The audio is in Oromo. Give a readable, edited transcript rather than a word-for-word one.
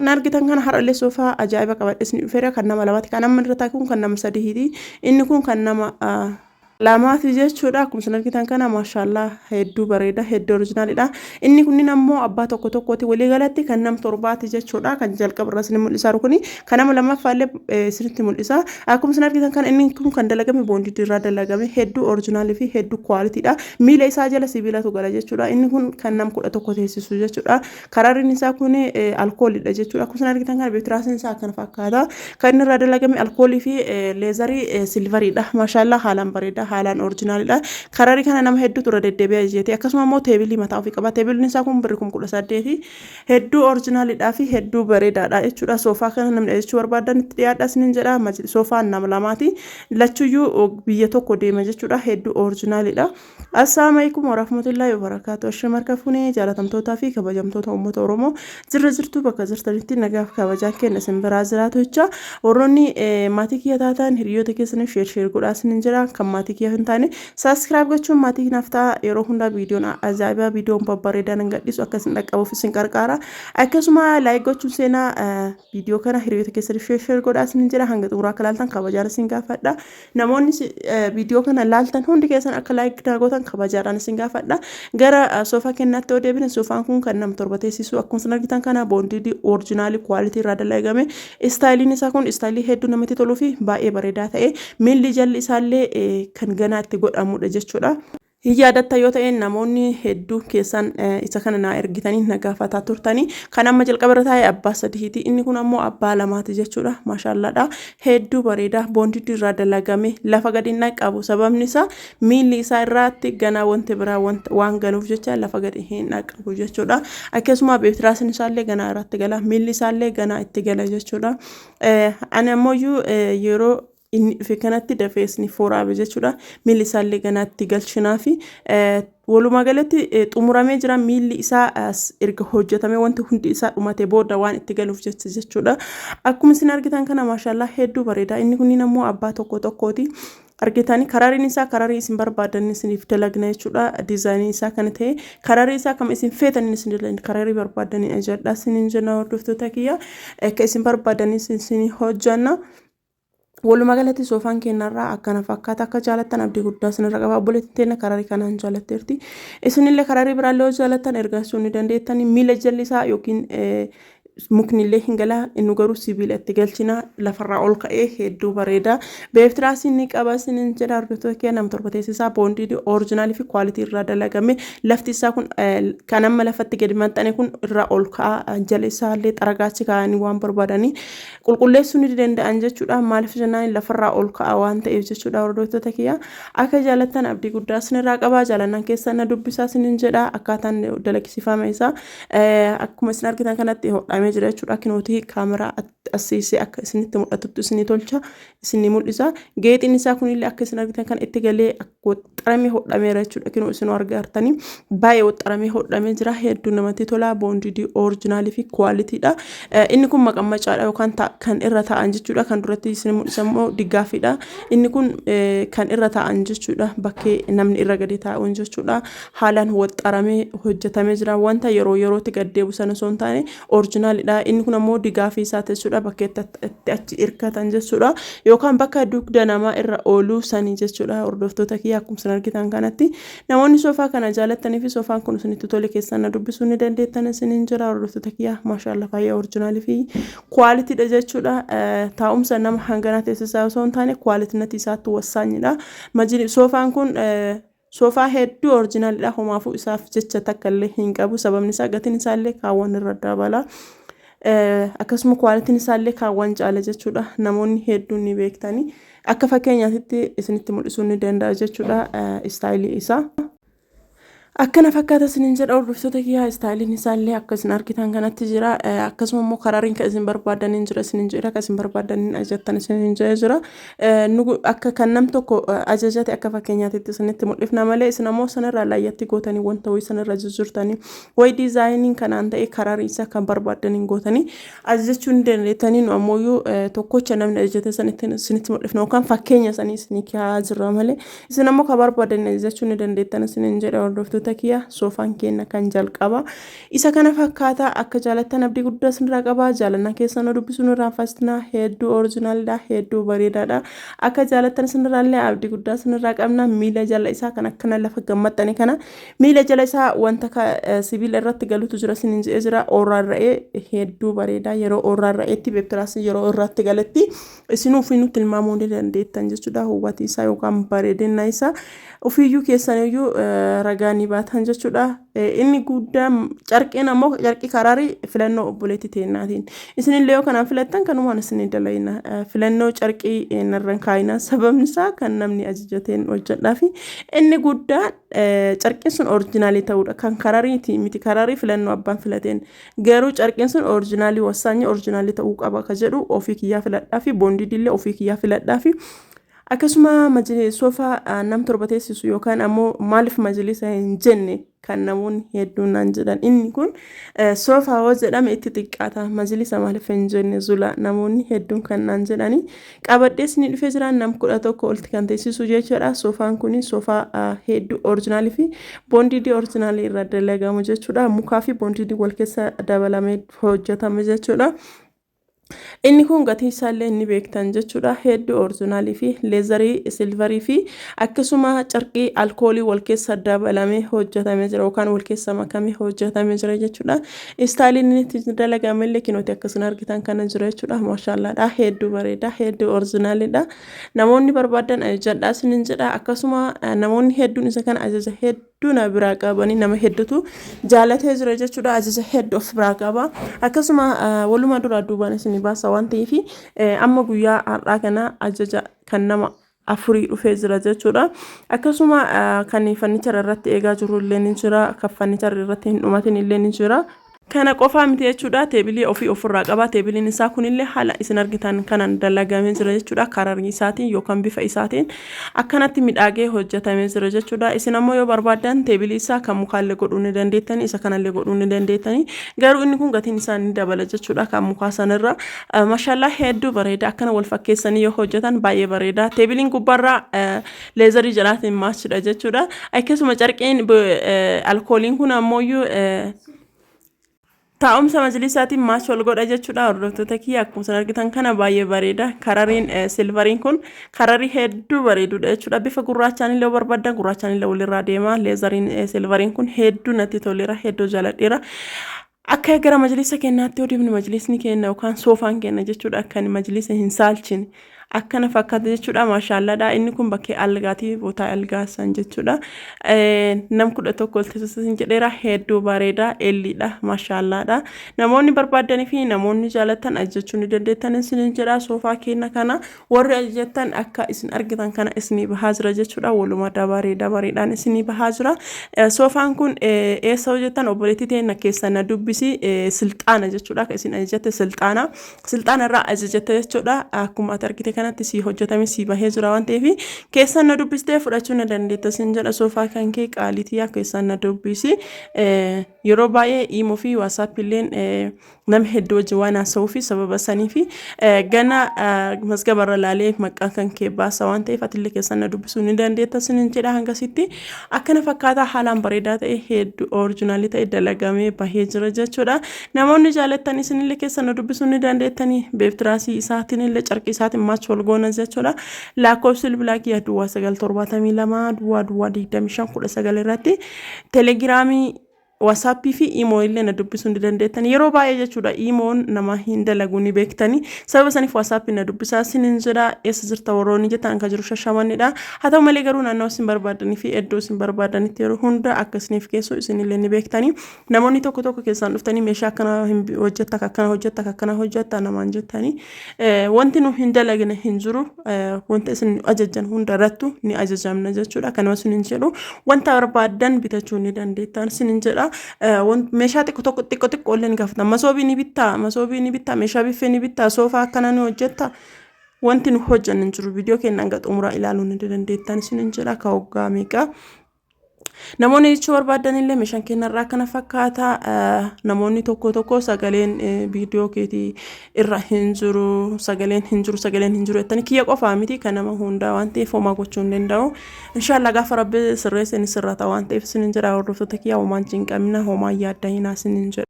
isin argitan kana har'allee soofaa ajaa'iba qabadhe isin dhufeera. Kan nama lamaati. Kan amma irra taa'e kun kan nama sadiiti. Inni kun kan nama lamaati jechuudha. Akkuma isin argitan kana maashaallah hedduu bareeda, hedduu oriijinaalidha. Inni kunniin ammoo abbaa tokko tokkooti, walii galatti kan nama torbaati jechuudha. Kan jalqaba irraa isin mul'isaa jiru kuni kan nama lammaffaallee isinitti mul'isa. Akkuma isin argitan kana inni kun kan dalagame bonded irraa dalagame, hedduu oriijinaalii fi hedduu qualitydha. Miila isaa jala sibiilatu gala jechuudha. Inni kun kan nama 11 teessisu jechuudha. Kararriin isaa kun alkooliidha jechuudha. Akkuma isin argitan kana beetiraasiin isaa akkana fakkaata. Kan inni irraa dalagame alkoolii fi leather silveriidha. Maashaallaa, haalaan bareeda, haalaan oriijinaalidha. Kararri kana nama hedduutu irra deddeebi'aa jeeti. Akkasuma immoo table mataa ofii qaba. Tableiin isaa kun birri 18,000. Hedduu oriijinaalidhaa fi hedduu bareedaadha jechuudha. Soofaa kana namni jechuu barbaadan itti dhiyaadha isiniin jedha. Soofaan nama lamaati. Lachuyyuu biyya tokko deema jechuudha. Hedduu oriijinaalidha. Assalaamu alaikum warahmatullahi wabarakaatu. Ashee marka fuunee jaalatamtootaa fi kabajamtoota uummata Oromoo, jirra jirtu, bakka jirtanitti nagaaf kabajaan kenna isin biraa jiraatu jecha. Warroonni maatii kiyya taatan hiriyoota keessaniif share share godhaa isiniin jira. Kan maatii kiyya hin taane subscribe gochuun maatii naaf ta'a. Yeroo hundaa viidiyoon ajaa'ibaa, viidiyoon babbareedaa nan gadhiisu akka isin dhaqqabuuf isin qarqaara. Akkasuma like gochuun seenaa viidiyoo kana hiriyoota keessaniif share share godhaa isiniin jira. Hanga xumuraa akka ilaaltan kabajaan isin gaafadha. Namoonni viidiyoo kana laaltan hundi keessan akka like naa gootan kabajaadhaan isin gaafadha. Gara soofaa kennaatti yoo deebine, soofaan kun kan nama torba teessisu. Akkuma isin argitan kana bonded original quality irraa dalagame. Styleiin isaa kun style hedduu namatti toluu fi baay'ee bareedaa ta'e, miilli jalli isaallee kan ganaa itti godhamudha jechuudha. Hin yaadatta yoo ta'e, namoonni hedduu keessan isa kana naa ergitanii na gaafataa turtanii. Kan amma jalqaba irra taa'e abbaa sadiiti. Inni kun ammoo abbaa lamaati jechuudha. Maashaallaadha. Hedduu bareeda. Bonded irraa dalagame, lafa gadi hin dhaqqabu. Sababni isaa miilli isaa irraatti ganaa wanti biraa waan galuuf jecha lafa gadi hin dhaqqabu jechuudha. Akkasuma beetiraasiin isaallee ganaa irratti gala. Miilli isaallee ganaa itti gala jechuudha. Ani ammoo yeroo inni dhufe kanatti dafee isiniif waraabe jechuudha. Miilli isaallee ganaatti galchinaa fi walumaa galatti xumuramee jira. Miilli isaa erga hojjetamee, wanti hundi isaa dhumate booda waan itti galuuf jecha jechuudha. Akkuma isin argitan kana maashaallah hedduu bareeda. Inni kunniin ammoo abbaa tokko tokkooti. Argitanii, karariin isaa kararii isin barbaadan isiniif dalagna jechuudha. Design isaa kana ta'e, kararii isaa kam isin feetan isin dalagna, kararii barbaadanii ajajadha isiniin jenna. Hordoftoota kiyya, akka isin barbaadan isin hojjanna. Walumaa galatti soofaan keenyarraa akkana fakkaata. Akka jaalattan abdii guddaa isinirra qaba. Obboleettiin teenya kararii kanaan jaalatteerti. Isinillee kararii biraallee yoo jaalattan ergachuu ni dandeettani. Miila jalli isaa yookiin mukni illee hin gala, inni garuu sibiila itti galchina, lafarraa ol ka'ee hedduu bareeda. Beeftiraasii ni qaba isiniin jedha. Hordoftoota kee, nama torba teessisaa, bonded original fi quality irraa dalagame. Lafti isaa kun kan amma lafatti gadi maxxane kun irraa ol ka'a. Jala isaallee xaragaachi kaa'anii waan barbaadanii qulqulleessuu ni danda'an jechuudha. Maaliif jennaan lafarraa ol ka'a waan ta'eef jechuudha. Hordoftoota kiyya, akka jaalattan abdii guddaa isinirraa qaba. Jaalannaan keessan na dubbisaa isiniin jedha. Akkaataan dalagisiifama isaa akkuma isin argitan kanatti hodhamee jira jechuudha. Kinootii kaameraa asiisee akka isinitti mul'atutti isinii tolcha, isinii mul'isa. Geexiin isaa kunillee akka isin argitan kan itti galee waxxaramee hodhameera jechuudha. Kinoo isin argartanii baay'ee waxxaramee hodhamee jira. Hedduu namatti tola. Bonded original fi qualitydha. Inni kun maqammacaadha yookaan kan irra taa'an jechuudha. Kan duratti isin mul'isa immoo diggaafiidha. Inni kun kan irra taa'an jechuudha. Bakkee namni irra gadi taa'uun jechuudha. Haalaan waxxaramee hojjetamee jira. Wanta yeroo yerootti gad deebi'u sana osoo hin taane originalidha. Inni kun ammoo digaafii isaati jechuudha. Bakka itti achi hirkatan jechuudha. Yookaan bakka dugda namaa irra ooluu sanii jechuudha. Hordoftoota kiyya, akkuma isin argitan kanatti namoonni soofaa kana jaalattanii fi soofaan kun isinitti tole keessan na dubbisuu ni dandeettan isiniin jira. Hordoftoota kiyya, maashaallah, baay'ee original fi qualitydha jechuudha. Taa'umsa nama hanganaa teessisaa osoo hin taane qualitynati isaatti wassaanyidha. Soofaan kun soofaa hedduu originalidha. Homaafuu isaaf jecha takka illee hin qabu. Sababni isaa gatiin isaallee kaawwan irra dabala. Akkasuma qualityn isaallee kaawwan caala jechuudha. Namoonni hedduun ni beektanii. Akka fakkeenyaatitti isinitti mul'isuu ni danda'a jechuudha style isaa. Akkana fakkaata isiniin jedha, hordoftoota kiyyaa. Styleiin isaallee akka isin argitan kanatti jira. Akkasuma immoo karariin kan isin barbaadaniin jira isiniin jedha. Kan isin barbaadaniin ajajattan isiniin jedha jira. Akka kan nam tokko ajajate akka fakkeenyaatitti isinitti mul'ifna malee, isin ammoo sanarraa laayyatti gootanii wanta wayii sanarra jijjiirtanii wayi designiin kanaan ta'e kararii isaa kan barbaadaniin gootanii ajajachuu ni dandeettanii. Nu ammoo tokkocha namni ajajate sanitti isinitti mul'ifna yookaan fakkeenya sanii isinii kaa'aa jirra malee, isin ammoo kan barbaadan ajajachuu ni dandeettan isiniin jedha, hordoftoota. Hordoftoota kiyya, soofaan keenya kan jalqaba isa kana fakkaata. Akka jaalattan abdii guddaa isinirraa qaba. Jaalannaa keessan dubbisuu nurraa fastinaa. Hedduu originalidha, hedduu bareedaadha. Akka jaalattan isinirraallee abdii guddaa isinirraa qabna. Miila jala isaa kan akkana lafa gammaxxani kana, miila jala isaa wanta sibiila irratti galutu jira isiniin jedhee jira. Orraarra'ee hedduu bareeda. Yeroo orraarra'eetti beektiraasii yeroo irratti galetti isin ofiinuu tilmaamuu ni dandeettan jechuudha. Hubatii isaa yookaan bareedina isaa ofiiyyuu keessaniyyuu ragaa ni baatan jechuudha. Inni guddaan carqiin ammoo carqii karaarii filannoo obboleettii teennaatiin. Isinillee yoo kanaan filattan kanumaan isinii dalayna. Filannoo carqii narran kaayina, sababni isaa kan namni ajajateen hojjedhaa fi inni guddaan carqiin sun originalii ta'uudha. Kan karariiti miti, kararii filannoo abbaan filateen, garuu carqiin sun originalii wassaanyii originalii ta'uu qaba ka jedhu ofii kiyyaa filadhaa fi bondedillee ofii kiyyaa filadhaa fi akkasuma soofaa nam 7 teessisu yookaan ammoo maaliif majlisa hin jenne kan namoonni hedduun naan jedhan. Inni kun soofaa hoo jedhame itti xiqqaata, majlisa maaliif hin jenne zula namoonni hedduun kan naan jedhani qabadhees ni dhufee jira. Nam 11 olti kan teessisu jechuudha. Soofaan kun soofaa hedduu originalii fi bondedii originalii irra dalagamu jechuudha. Mukaa fi bondedii wal keessa dabalamee hojjetame jechuudha. Inni kun gatii isaallee ni beektan jechuudha. Hedduu originalii fi leatherii silverii fi akkasuma carqii alkoolii wal keessa dabalamee hojjetamee jira yookaan wal keessa makamee hojjetamee jira jechuudha. Styleiin inni itti dalagame illee kinooti akkasuma argitan kana jira jechuudha. Maashaallaadha. Hedduu bareeda. Hedduu originalidha. Namoonni barbaadan ajajadhaa isiniin jedha. Akkasuma namoonni hedduun isa kana ajaja hedduu na biraa qabanii, nama hedduutu jaalatee jira jechuudha. Ajaja hedduu of biraa qaba. Akkasuma walumaa duraa duubaan isinii baasa waan ta'eef, amma guyyaa har'aa kana ajaja kan nama afurii dhufee jira jechuudha. Akkasuma kan furniture irratti eegaa jiru illee ni jira. Kan furniture irratti hin dhumatin illee ni jira. Kana qofaa miti jechuudha. Tableii ofii ofirraa qaba. Tableiin isaa kunillee haala isin argitan kanaan dalagamee jira jechuudha. Kararii isaatiin yookaan bifa isaatiin akkanatti midhaagee hojjetamee jira jechuudha. Isin ammoo yoo barbaaddan tableii isaa kan mukaallee godhuu ni dandeettani. Isa kanallee godhuu ni dandeettani. Garuu inni kun gatiin isaa ni dabala jechuudha kan mukaa sanirra. Mashallah, hedduu bareeda. Akkana wal fakkeessanii yoo hojjetan baay'ee bareeda. Tableiin gubbaarraa leatherii jalaatiin matchidha jechuudha. Akkasuma carqeen alkooliin kun ammoo taa'umsa majlisaatiin match wal godha jechuudha. Hordoftoota kiyya, akkuma isin argitan kana baay'ee bareeda. Karariin silveriin kun kararii hedduu bareedudha jechuudha. Bifa gurraachaan illee barbaadan gurraachaan illee walirraa deema. Leatheriin silveriin kun hedduu natti toleera, hedduu jaaladheera. Akka gara majlisa kennaatti yoo deemne, majlisni keenya yookaan soofaan keenya jechuudha, akka majlisa hin saalchine akkana fakkaata jechuudha. Maashaallaadha. Inni kun bakkee algaatii bootaa algaa san jechuudha. Nam 11 ol teessisan jedheera. Hedduu bareeda, elliidha, maashaallaadha. Namoonni barbaadanii fi namoonni jaalatan ajajachuu ni dandeettan isinin jedha. Soofaa keenya kana warri ajajattan akka isin argitan kana isinii bahaa jira jechuudha. Walumaa dabaree dabareedhaan isinii bahaa jira. Soofaan kun eessa hojjetan? Obboleettii teenya keessa na dubbisi, Silxaana jechuudha. Akka isin ajajatte Silxaana. Silxaana irraa ajajatte jechuudha. Akkuma ati argite kanatti sii hojjetame, sii bahee jira waan ta'eef, keessan na dubbistee fudhachuu na dandeetta sin jedha. Soofaa kan kee qaalitii keessan na dubbisi. Yeroo baay'ee Imo fi WhatsApp illeen nama hedduu wajjin waan haasa'uu fi sababa sanii fi gana masgabarra laalee maqaa kan kee baasa waan ta'eef, atillee keessan na dubbisuu ni dandeetta sinin jedha. Hangasitti akkana fakkaataa haalaan bareedaa ta'e, hedduu originalii ta'e dalagamee bahee jira jechuudha. Namoonni jaalattan isinillee keessan na dubbisuu ni dandeettanii. Beeftiraasii isaatiin illee carqii isaatiin match wal goona jechuudha. Lakkoofsi bilbilaa kiyya 0972 00 25 19 irratti Telegramii, WhatsAppii fi Imo illee na dubbisuu ni dandeettan yeroo baay'ee jechuudha. Imoon nama hin dalagu ni beektani, sababa saniif WhatsAppii na dubbisaa sinin jedha. Eessa jirta warroonni jettan, kan jiru Shashamannidha. Haa ta'u malee garuu naannoo isin barbaadanii fi iddoo isin barbaadanitti yeroo hunda akka isiniif geessu isinillee ni beektani. Namoonni tokko tokko keessaan dhuftanii meeshaa akkana hojjetta, akkana hojjetta, akkana hojjetta namaan jettanii, wanti nu hin dalagne hin jiru. Wanta isin ajajjan hunda irrattu ni ajajamna jechuudha. Kanuma isinin jedhu, wanta barbaaddan bitachuu ni dandeettan isinin jedha. Meeshaa xiqqoo tokko xiqqoo xiqqoo illee ni gaafatan. Masoobii ni bittaa, masoobii ni bittaa, meeshaa biffee ni bittaa, soofaa akkana ni hojjetta. Wanti nu hojjanne hin jiru. Viidiyoo keenya hanga xumuraa ilaaluu ni dandeettan isinin jedha. Ka waggaa meeqa? Namoonni jechuu barbaadan illee meeshaan keenyarraa kana fakkaata. Namoonni tokko tokko sagaleen viidiyoo keetii irra hin jiru, sagaleen hin jiru, sagaleen hin jiru jettanii, kiyya qofaa miti, kan nama hundaa waan ta'eef homaa gochuu hin danda'u. Inshaallah gaafa Rabbi sirreesse inni sirrata waan ta'eef isinin jedha. Hordoftoota kiyya, homaan cinqamina, homaan yaadda hinaa isinin jedha.